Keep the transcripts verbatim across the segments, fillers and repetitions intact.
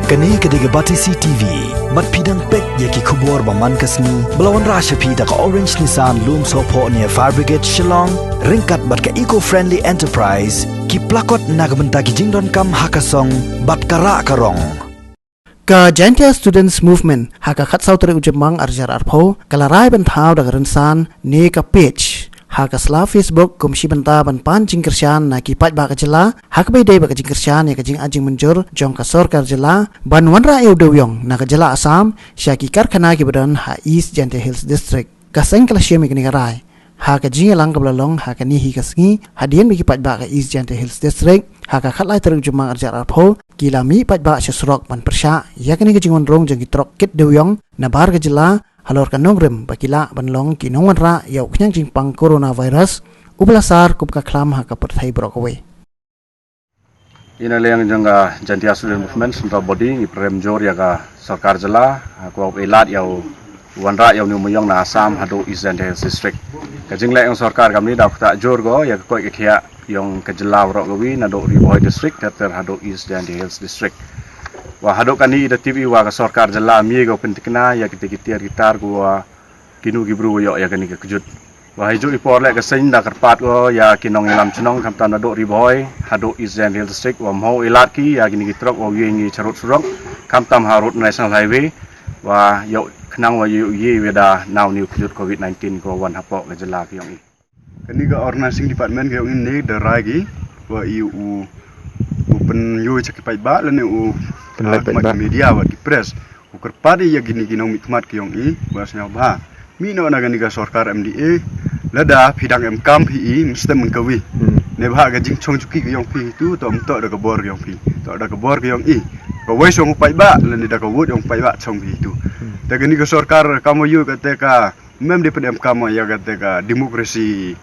Kane ka dei ka Batesi T V. Bad phi dang peit ïa ki khubor ba man ka sngi ba la wanrah sha phi da ka Orange Nissan Lumsohphoh near Fire Brigade Shillong, ryngkat bad ka Eco Friendly Enterprise, ki plakot na ka bynta ki jingdonkam ha ka song bad ka rah ka rong. Ka Jaintia Students Movement ha ka khatsaw tarik u Jymmang arhajar arphew ka la rai ban thaw da ka rynsan ne ka page ha ka sla Facebook kum shi bynta ban pan jingkyrshan na ki paidbah ka jylla, ha kaba ïadei bad ka jingkyrshan ïa ka jingai jingmynjur jong ka sorkar jylla ban wanrah ïa u dewiong na ka jylla Assam sha ki karkhana kiba don ha East Jaintia Hills District. Ka seng ka la shim ïa kane ka rai ha ka jingïalang kaba la long ha kane hi ka sngi, hadien ba ki paidbah ka East Jaintia Hills District ha ka khatlai tarik u Jymmang arhajar arphew ki la mih paidbah sha surok ban pyrshah ïa kane ka jingwan rung jong ki trok kit dewiong nabar ka jylla halor ka nongrim ba ki lah ban long ki nongwanrah ïa u khñiang jingpang coronavirus uba la sar kum ka khlam ha ka pyrthei baroh kawei. Ina liang jong ka Jaintia Student Movement Central Body ngi pyrem jur ïa ka sorkar jylla, ha, kaba la lad ïa u wanrah ïa u dewiong na Assam haduh East Jaintia Hills District. Ka jingleh jong sorkar kamni da kata jur ko ïa ka koit ka khiah jong ka jylla baroh kawei naduh Ri Bhoi District ter ter haduh East Jaintia Hills District. Wa haduh kane da tip i wa ka sorkar jylla mih ko pyntikna ïa kita ki tiar ki tar ko wa kino ki bru ïoh ïa kane ka kjut. Wa ha juh i por leh ka seng da kyrpad ko ïa ki nongïalam chnong khamtam naduh Ri Bhoi haduh East Jaintia Hills District wa mho i lad ki ïa kine ki trok wa ïeng i charud surok khamtam ha Road National Highway wa ïoh khnang wa ïoh ïa wa da naw ni u kjut covid nineteen ko wan hapoh ka jylla ka ïong i. Kane ka organizing department ka ïong i ne da rai ki wa i u u pynïoh cha ki paidbah lane u pynlait paidbah media wa ki press. U kyrpad ïa kine ki nongmihkhmat ki ïong i wa sngewbha mih noh na kane ka sorkar M D A. Lada phi dang em kam phi i mesti mynkawi. Hmm. Ne bha ka jingchong juki ki ïong phi tu to mto da ka bor ki ïong phi. To da ka bor ki ïong i. Ka wai song u paidbah lane da ka wut ïong paidbah chong phi tu. Hmm. Te kane ka sorkar kam wa ïoh ka te ka mem di pyn em kam ïa ka te ka democracy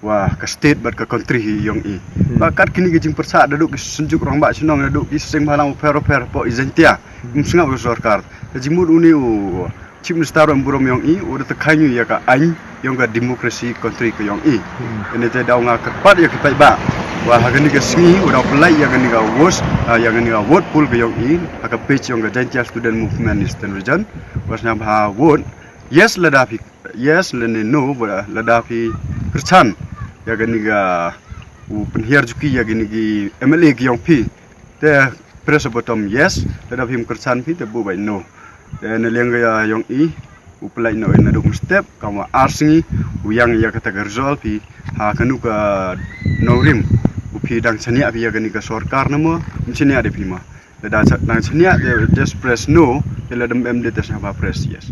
wa ka state bad ka country hi ïong i. Hmm. Ba kat kine ki jingpyrshah da duk ki synjuk rangbah chnong da duk ki seng bhalang u pher u pher po i Jaintia. Hmm. Ym sngap u sorkar. Te jingmut uni u Chief Minister wa burom ïong i u da tkhang ïa ka ain ïong ka democracy country ka ïong i. Hmm. Ini te daw nga kyrpad ïa ki paidbah wa ha kane ka sngi u daw pynlait ïa kane ka vote, ah, ïa kane ka vote poll ka ïong i ha ka page ïong ka Jaintia Student Movement Eastern Region. Wa sngap ha vote yes lada phi yes lane no, ba lada phi kyrchan ïa kane ka u pynhiar juki ïa kane ki M L A ki ïong phi. Te press bottom yes, lada phim kyrchan phi te buh bai no. Te na liang ka ïong i u pynlait noh na duk step kam wa ar sngi u ïang ïa kata ka result phi ha kanu ka nongrim u phi dang chaniah phi ïa kane ka sorkar na mo, ym chaniah de phi ma. Lada cha- dang chaniah de just press no, te lada em de te sngewbha press yes.